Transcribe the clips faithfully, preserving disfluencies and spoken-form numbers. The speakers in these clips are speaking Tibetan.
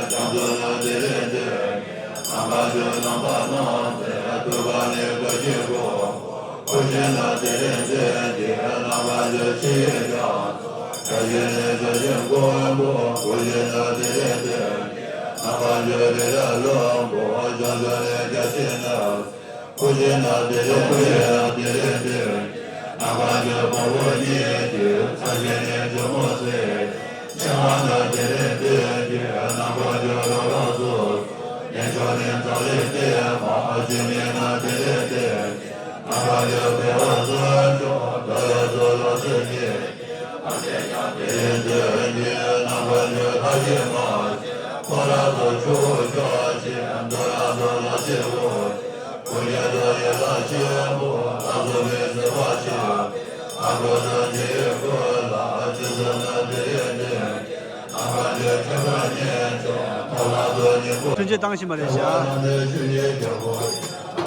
རྒྱ་མཚོ་ལ་དེ་ལས་འདས། ནམ་མཁའ་འཇོམས་རྣམ་པར་སྣང་མཛད། ཐུབ་པ་ནི་བཀའ་བརྒྱུད་པོ། ཁུར་ཆེན་ལ་དེ་ལས་འདས་ཀྱི། ནམ་མཁའ་འཇོམས་ཕྱི་ཡི་རྒྱ་མཚོ། བཀའ་བརྒྱུད་ནི་བཀའ་བརྒྱུད་མགོན་པོ། ཁུར་ཆེན་ལ་དེ་ལས་འདས་ཀྱི། ནམ་མཁའ་འཇོམས་རི་རབ་ལྷུན་པོ། བྱང་ཆུབ་ནི་བརྒྱ་བྱིན་རྣམས། ཁུར་ཆེན་ལ་དེ་ལས་འདས། དེ་ལས་འདས། ནམ་མཁའ་འཇོམས་དཔའ་བོ་གཉིས་ཀྱི། ཚངས་ཆེན་ནི་ཇོ་མོ་སྲས། ཕྱི་མ་ལ་དེ་ལས་འདས་ཀྱི། ནམ་མཁའ་འཇོམས་རོ་ལངས་སོ། གནས་མཆོག་ནི་ཙཱ་ལི་བརྟན་མ། བཅུད་ནི་ན་དེ་ལས་འདས། ནམ་མཁའ་འཇོམས་བདེ་བ་སོགས་མཆོག། རྡོ་ལ་སོགས་ལོ་སྲེད་ཀྱི། ཨ་ཙི་ཡང་དེ་ལས་འདས་ཀྱི། ནམ་མཁའ་འཇོམས་ལྷ་ཞི་མ། འཁོར་ལ་སོགས་ཆུ་བོ་སྐྱོགས་ཀྱི། འདོད་ལ་སོགས་ལོ་སྲེད་བུ། ཀུན་མཁྱེན་རྡོ་རྗེ་ལྷ་ཆེན་པོ། ལྷ་ཚོགས་མི་བཟོད་པ་ཆེ། ཨ་ཁུ་སོགས་ཇི་ཡི་སྐུ་ལ། རྗེས་སུ་ནི་དེ་ལས་འདས། ནམ་མཁའ་འཇོམས་ཁྱད་པར་ཉེར་བྱེད། ཐོབ་ལ་སོགས་སྙིང་པོ། ཐུན་ཆད་བཏང་བཞིན་པ་རེད་བཞག། ཆུ་ཡི་རྒྱལ་པོ། ལྷ་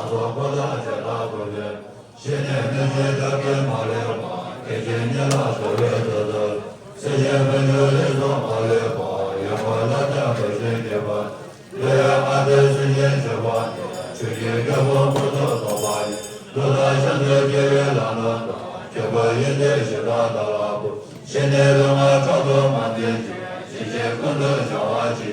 ཚོགས་འཁོར་དང་བཅས་པ་བསྐོར་བའི། ཞི་གནས་མི་མཇེད་ཐབས་ཀྱིས་མ་ལུས་པ། སྐད་ཅིག་ཉིད་ལ་སོལ་བའི་མཛོད་དུ། སྲིད་ཞིའི་འབྱུང་ལས་སུ་མ་ལུས་པ། ཡོན་མཁར་ལྷ་ལྡན་བུ་སྲིད་ཀྱི་དཔལ། ལྷོ་ཡི་ཨ་ཏི་སེང་ཆེན་ཆོས་འཁོར་ནས། ཆོས་ཀྱི་རྒྱལ་པོ་འཁོར་དུ་བསྐོར་བ་ཡི། ཀླུ་དང་གཤམ་དུ་སྐྱེ་བོའི་ལྷ་ནོར་དང་། སྐྱེ་དགུའི་ཡོན་ཏན་ཞི་དྲག་བདག་ལ་འབུལ། ཞི་གནས་ལུས་ངག་ཕྲག་དོག་མ་འཛིན་ཅིང་། ཞི་བྱེད་ཀུན་ཏུ་བྱ་བ་བྱེད།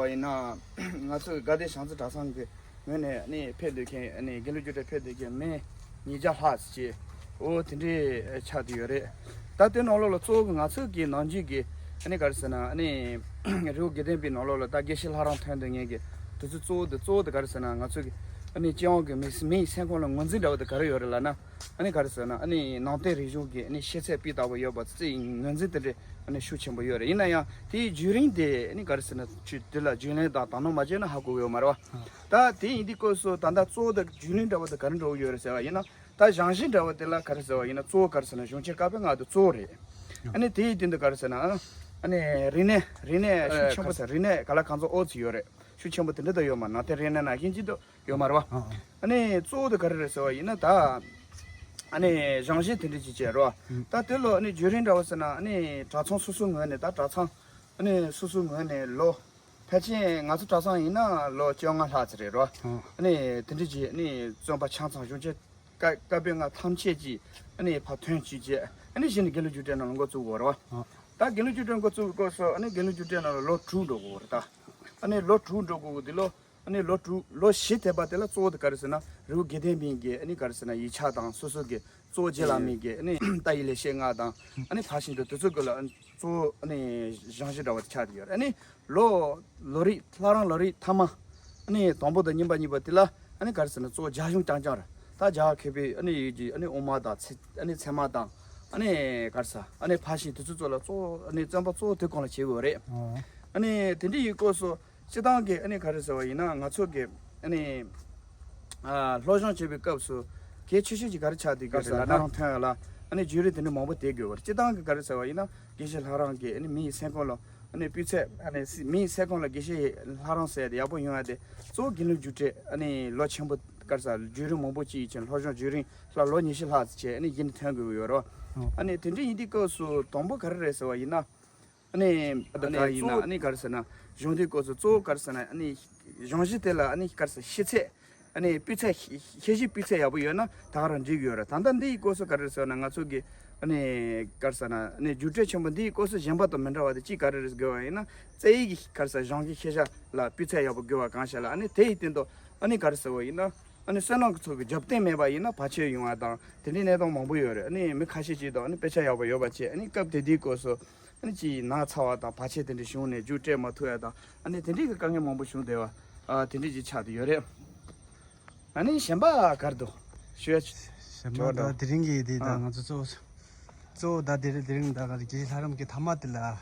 བ་ཡིན་ན་ང་ཚོ་དགའ་ལྡན་བྱང་རྩེ་གྲྭ་ཚང་གི་ངོས་ནས་ཨ་ནི་ཕེབས་སྡོད་མཁན་ཨ་ནི་དགེ་ལུགས་རྒྱུགས་སྤྲོད་ཕེབས་སྡོད་མཁན་མི་ཉིས་བརྒྱ་ལྷག་ཙམ་ཅིག་འོ་དེ་འདྲའི་ཆགས་བསྡད་ཡོད་རེད། ད་དེ་ནང་ལོགས་ལ་གཙོ་བོ་གི་ང་ཚོ་གི་ནམ་རྒྱུན་གྱི་ཨ་ནི་ག་རེ་ཟེར་ན་ཨ་ནི་རི་བོ་དགེ་ལྡན་པའི་ནང་ལོགས་ལ་ད་དགེ་བཤེས་ལྷ་རམས་ཐོན་སྡོད་མཁན་གྱི་དུས་ཚོད་གཙོ་བོ་དེ་གཙོ་བོ་དེ་ག་རེ་ཟེར་ན་ང་ཚོ་གི་ཨ་ནི་སྤྱི་ཡོངས་ཀྱི་མི་མིའི་སེམས་ཁོངས་ལ་ངོས་འཛིན་འདྲ་བོ་དེ་ག་རེ་ཡོད་རེད་ལབ་ན། ཨ་ནི་ག་རེ་ཟེར་ན་ཨ་ནི་ནང་བསྟན་རིག་གཞུང་གི་ཨ་ནི་ཤེས་ཚད་སྤུས་དག་པོ་ཡོད་པ་ཙི་ཙི་ངོས་འཛིན་དེ་འདྲའི་ཨ་ནི་ཤུགས་ཆེན་པོ་ཡོད་རེད། ཡིན་ན་ཡང་དེའི་བརྒྱུད་རིམ་དེ་ཨ་ནི་ག་རེ་ཟེར་ན་ཆུ་དེ་ལ་རྒྱུན་ལས་དང་དང་ནོ་མ་བྱས་ན་ཧ་གོ་གི་ཡོད་མ་རེད་བ། ད་དེ་ཡིན་དུས་སྐབས་སུ་ད་ལྟ་གཙོ་བོ་དང་བརྒྱུད་རིམ་འདྲ་བོ་དེ་ག་རེ་འགྲོ་གི་ཡོད་རེད་ཟེར་བ་ཡིན་ན། ད་གཞུང་བཞེས་འདྲ་བོ་དེ་ལ་ག་རེ་ཟེར་བ་ཡིན་ན་གཙོ་བོ་ག་རེ་ཟེར་ན་གཞུང་ཆེན་བཀའ་པོད་ལྔ་དེ་གཙོ་བོ་རེད། ཨ་ནི་དེའི་སྟེང་དུ་ག་རེ་ཟེར་ན་ཨ་ནི་རིག་གནས་རིག་གནས་ཤུགས་ཆེན་པོ་ཟེར་རིག་གནས་ག་ལ་གང་ཚོ་ཨོ་ཙི་ཡོད་རེད། ཤུགས་ཆེན་པོ་དེ་འདྲ་ད་ཡོད་མ་ནང་བསྟན་རིག་གནས་ནང་བཞིན་གྱི་འདུག་ཡོད་མ་རེད་བ། ཨ་ནི་གཙོ་བོ་དེ་ག་རེ་རེད་ཟེར་བ་ཡིན་ན་ད་ཨ་ནི་གཞུང་བཞེས་དེ་འདྲ་ཅིག་བྱས་རེད་བ། ད་དེ་ལོ་ཨ་ནི་བརྒྱུད་རིམ་འདྲ་བོ་ཟེར་ན་ཨ་ནི་གྲྭ་ཚང་སོ་སོའི་ངོས་ནས་ད་གྲྭ་ཚང་ཨ་ནི་སོ་སོའི་ངོས་ནས་ལོ་ཕལ་ཆེར་ང་ཚོ་གྲྭ་ཚང་ཡིན་ན་ལོ་བཅོ་ལྔ་ལྷག་ཙམ་རེད་རེད་བ། ཨ་ནི་དེ་འདྲ་ཅིག་ཨ་ནི་བཙོན་པ་ཆ་ཚང་གཞུང་ཆེན་བཀའ་བཀའ་པོད་ལྔ་ཐམས་ཅད་ཀྱིས་ཨ་ནི་ཕར་ཐོན་བྱས་རྗེས་ཨ་ནི་གཞི་ནས་དགེ་ལུགས་རྒྱུགས་སྤྲོད་ནང་ལ་འགོ་བཙུགས་ཡོད་རེད་བ། ད་དགེ་ལུགས་རྒྱུགས་སྤྲོད་འགོ་བཙུགས་སྐབས་སུ་ཨ་ནི་དགེ་ལུགས་རྒྱུགས་སྤྲོད་ནང་ལ་ལོ་དྲུག་འགྲོ་དགོས་རེད་ད། ཨ་ནི་ལོ་དྲུག་འགྲོ་དགོས་དེ་ལོ་ཨ་ནི་ལོ་དྲུག་ལོ་བཞི་ཐེབས་པ་དེ་ལ་གཙོ་བོ་དེ་ག་རེ་ཟེར་ན་རི་བོ་དགེ་ལྡན་པའི་གི་ཨ་ནི་ག་རེ་ཟེར་ན་ཡིག་ཆ་དང་སོ་སོ་གི་གཙོ་བོ་རྗེ་བླ་མའི་གི་ཨ་ནི་ཏཱ་ཡི་ལེགས་བཤད་ལྔ་དང་ཨ་ནི་ཕར་ཕྱིན་དུ་དེ་ཚོ་གི་ལ་གཙོ་བོ་ཨ་ནི་གཞུང་བཞེས་འདྲ་བོ་དེ་ཆགས་ཡོད་རེད། ཨ་ནི་ལོ་ལོ་རིམ་ལྷ་རམས་ལོ་རིམ་མཐའ་མ་ཨ་ནི་དང་པོ་དང་གཉིས་པ་གཉིས་པ་དེ་ལ་ཨ་ནི་ག་རེ་ཟེར་ན་གཙོ་བོ་རྒྱ་གཞུང་རྐྱང་རྐྱང་རེད། ད་རྒྱ་གར་མཁས་པའི་ཨ་ནི་ཡུལ་གྱི་ཨ་ནི་དབུ་མ་དང་ཚད་ཨ་ནི་ཚད་མ་དང་ཨ་ནི་ག་རེ་ཟེར་ཨ་ནི་ཕར་ཕྱིན་དེ་ཚོ་གཙོ་ལ་གཙོ་བོ་ཨ་ནི་བཙོན་པ་གཙོ་བོ་དེ་གང་ལ་བྱེད་དགོས་རེད། ཨ་ནི་དེ་འདྲ་ཡིན་སྐབས་སུ་སྤྱི་བཏང་གི་ཨ་ནི་ག་རེ་ཟེར་བ་ཡིན་ན་ང་ཚོ་གི་ཨ་ནི་ཨ་སློབ་སྦྱོང་བྱེད་པའི་སྐབས་སུ་གལ་ཆེ་ཤོས་ཀྱི་ག་རེ་ཆགས་དེ་ག་རེ་ཟེར་ལ་ན་རང་ཐོན་ཡ་ལ་ཨ་ནི་བརྒྱུད་རིམ་དེ་འདྲ་མང་པོ་དེ་དགོས་པར་སྤྱི་བཏང་གི་ག་རེ་ཟེར་བ་ཡིན་ན་དགེ་བཤེས་ལྷ་རམས་ཀྱི་ཨ་ནི་མི་ཡི་སེམས་ཁོང་ལ་ཨ་ནི་སྤུས་ཚད་ཨ་ནི་མི་ཡི་སེམས་ཁོང་ལ་དགེ་བཤེས་ལྷ་རམས་ཟེར་དེ་ཡག་པོ་ཡོང་ཡ་དེ་གཙོ་བོ་དགེ་ལུགས་རྒྱུགས་སྤྲོད་ཨ་ནི་ལོ་ཆེན་པོ་ག་རེ་ཟེར་བརྒྱུད་རིམ་མང་པོ་ཅིག་ཡིན་ཕྱིན་སློབ་སྦྱོང་བརྒྱུད་རིམ་ལ་ལོ་ཉི་ཤུ་ལྷག་ཙམ་བྱས་ཨ་ནི་ཡིན་ཐོན་དགོས་ཡོད་རེད། ཨ་ནི་དེ་འདྲ་ཡིན་དུས་སྐབས་སུ་དང་པོ་ག་རེ་རེད་ཟེར་བ་ཡིན་ན། ཨ་ནི་ད་ཨ་ནི་ག་ཡིན་ན་གཙོ་བོ་ཨ་ནི་ག་རེ་ཟེར་ན་སྦྱོང་དུས་སྐབས་སུ་གཙོ་བོ་ག་རེ་ཟེར་ན་ཨ་ནི་སྦྱང་གཞི་དེ་ལ་ཨ་ནི་ག་རེ་ཟེར་ཤེས་ཚད། ཨ་ནི་སྤུས་ཚད་ཤེས་ཤེས་བྱའི་སྤུས་ཚད་ཡག་པོ་ཡོད་ན་ད་ག་རང་འགྲིག་གི་ཡོད་རེད། ད་ལྟ་འདི་ཡི་སྐབས་སུ་ག་རེ་ཟེར་ན་ང་ཚོ་གི་ཨ་ནི་ག་རེ་ཟེར་ན་ཨ་ནི་རྒྱུགས་སྤྲོད་ཆེན་པོ་འདི་ཡི་སྐབས་སུ་གཞན་པ་དང་མི་འདྲ་བ་དེ་གཅིག་ག་རེ་རེད་དགོས་པ་ཡིན་ན་རྩེད་ཡིག་གི་ག་རེ་ཟེར་སྦྱང་གི་ཤེས་བྱ་ལ་སྤུས་ཚད་ཡག་པོ་དགོས་པ་གང་ཤེས་ལ་ཨ་ནི་དེ་ཡི་སྟེང་དུ་ཨ་ནི་ག་རེ་ཟེར་བ་ཡིན་ན་ཨ་ནི་སོ་ནམ་གྱི་ཚོགས་ཀྱི་རྒྱབ་རྟེན་མེད་པ་ཡིན་ན་བར་ཆད་ཡོང་བ་དང་དེ་འདྲའི་གནས་སྟངས་མང་པོ་ཡོད་རེད། ཨ་ནི་མི་ཁ་ཤས་ཅིག་དང་ཨ་ནི་དཔེ་ཆ་ཡག་པོ་ཡོད་པ་བྱས་ཨ་ནི་སྐབས་དེ་དུས་སྐབས་སུ། ཨ་ནི་ཅིག་ན་ཚ་བ་དང་བར་ཆད་དེ་འདྲ་བྱུང་ནས་རྒྱུགས་སྤྲོད་མ་ཐུབ་ཡ་དང་ཨ་ནི་དེ་འདྲའི་གི་དཀའ་ངལ་མང་པོ་བྱུང་བསྡད་པ་ཨ་དེ་འདྲའི་ཅིག་ཆགས་བསྡད་ཡོད་རེད། ཨ་ནི་གཞན་པ་ག་རེ་འདུག་ཞུ་ཡ་ཅིག་གཞན་པ་ད་དེ་རིང་གི་དེ་ད་ཨ་ང་ཚོ་གཙོ་བོ་གཙོ་བོ་ད་དེ་རིང་དེ་རིང་ད་ག་རེ་རྗེ་ལྷ་རམས་ཀྱི་ཐ་མ་དེ་ལ་ཨ་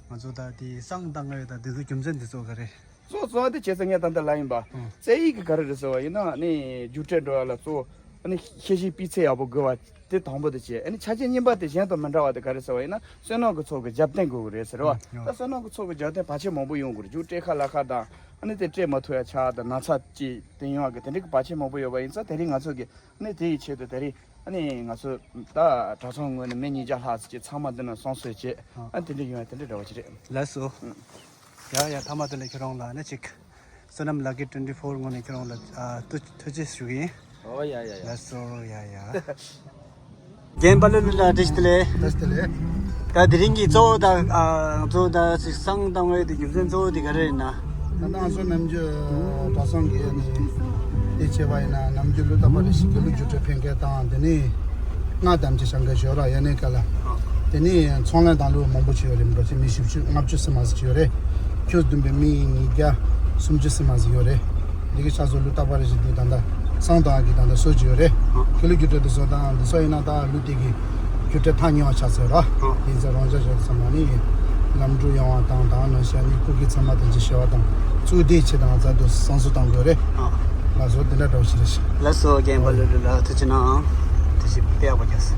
ང་ཚོ་ད་དེ་བསང་བཏང་ཡོད་ད་དེ་ཚོ་རྒྱུ་མཚན་དེ་ཚོ་ག་རེ། གཙོ་གཙོ་བོ་དེ་བྱས་ཙང་ངས་ད་ལྟ་ལབ་ཡིན་པ། ཨང་། རྩེད་ཡིག་གི་ག་རེ་རེད་ཟེར་བ་ཡིན་ན་ཨ་ནི་རྒྱུགས་སྤྲོད་འགྲོ་ཡ་ལ་གཙོ་བོ་ཨ་ནི་ཤེས་བྱའི་སྤུས་ཚད་ཡག་པོ་དགོས་པ་དེ་དང་པོ་དེ་བྱས། ཨ་ནི་ཆ་རྐྱེན་གཉིས་པ་དེ་གཞན་དང་མི་འདྲ་བ་དེ་ག་རེ་ཟེར་བ་ཡིན་ན་སོ་ནམ་གྱི་ཚོགས་ཀྱི་རྒྱབ་རྟེན་དགོས་ཀྱི་རེད་ཟེར་བ། ཨང་། ད་སོ་ནམ་གྱི་ཚོགས་ཀྱི་རྒྱབ་རྟེན་བར་ཆད་མང་པོ་ཡོང་གི་རེད། རྒྱུགས་སྤྲོད་ཁ་ལ་ཁ་དང་ཨ་ནི་དེ་སྤྲོད་མ་ཐུབ་ཡ་ཆགས་དང་ན་ཚ་ཅིག་དེ་ཡོང་བ་གི་དེ་འདྲའི་གི་བར་ཆད་མང་པོ་ཡོད་པ་ཡིན་ཙང་དེ་རིང་ང་ཚོ་གི་ཨ་ནི་དེ་ཡི་ཆེད་དུ་དེ་རིང་ཨ་ནི་ང་ཚོ་ད་གྲྭ་ཚང་ངོས་ནས་མི་ཉིས་བརྒྱ་ལྷག་ཙམ་ཅིག་ཚང་མ་འདི་ན་བསང་གསོལ་བྱས་ཨ་ནི་དེ་འདྲ་ཡོང་ཡ་དེ་འདྲ་འདྲ་བ་ཅིག་རེད། ལགས་སོ། ཡ་ཡ་ཐ་མ་དེ་ལ་ཁྱེད་རང་ལ་ནི་ཅིག་བསོད་ནམས་ལག་གི་ཊུ་ཝེན་ཊི་ཕོར་ངོས་ནས་ཁྱེད་རང་ལ་ཨ་ཐུགས་ཐུགས་རྗེ་ཞུ་གི་ཡིན། ཨོ་ཡ་ཡ་ཡ། ལགས་སོ་ཡ་ཡ། རྒན་པ་ལོ་ལོ་ལ་བཀྲ་ཤིས་བདེ་ལེགས། བཀྲ་ཤིས་བདེ་ལེགས། ད་དེ་རིང་གི་གཙོ་བོ་ད་ཨ་གཙོ་བོ་ད་ཅིག་བསང་བཏང་བའི་དེ་རྒྱུ་མཚན་གཙོ་བོ་དེ་ག་རེ་རེད་ན། ད་ང་ཚོ་ནམ་རྒྱུན་གྲྭ་ཚང་གི་ནི་དེ་བྱས་པ་ཡིན་ན་ནམ་རྒྱུན་ལུས་རྟག་པར་རེ་ཞིག་དགེ་ལུགས་རྒྱུགས་སྤྲོད་ཕེབས་མཁན་དང་དེ་ནས་སྔགས་གཏམ་ཅིག་བཤད་མཁན་ཞོར་ལ་ཡ་ནས་ག་ལ། དེ་ནས་ཚོང་ལས་དང་ལུགས་མང་པོ་ཅིག་ཡོད་རེད། མི་འགྲོ་ཅིག་མི་བཞི་བཅུ་ལྔ་བཅུ་ཙམ་མ་ཟིག་ཅིག་ཡོད་རེད། ཁྱོད་བསྡོམས་པའི་མི་ཉིས་བརྒྱ་སུམ་ཅུ་ཙམ་མ་ཟིག་ཡོད་རེད། འདི་གི་ཆ་ཚོ་ལུས་རྟག་པར་རེ་ཞིག་འདུག་ད་ལྟ་བསང་བཏང་གི་ད་ལྟ་སྲོལ་ཅིག་ཡོད་རེད། དགེ་ལུགས་རྒྱུགས་སྤྲོད་དེ་ཚོ་དང་འདི་ཚོ་ཡིན་ན་ད་ལུས་དེ་གི་རྒྱུགས་སྤྲོད་ཐག་ཉེ་བ་ཆགས་ཚར་ར། ཨ། དེ་ཚོ་རང་འཇགས་བྱས་ཙམ་མ་ནི་ལམ་འགྲོ་ཡོང་བ་དང་དང་ནང་བཞིན་ནི་སྐུ་གི་ཚང་མ་དང་ཅི་ཞེས་པ་དང་གཙུག་བདེ་ཆེ་དང་ཚ་དུ་བསང་གསོལ་བཏང་དགོས་རེད། ཨ། ལ་བཟོ་དེ་འདྲ་འདྲ་བོ་ཞིག་རེད་ཤག་ལགས་སོ། རྒན་པ་ལོ་ལོ་ལ་ཐུགས་རྗེ་གནང་། ཐུགས་རྗེ་དཔེ་ཡག་པོ་རྒྱག་སོང་།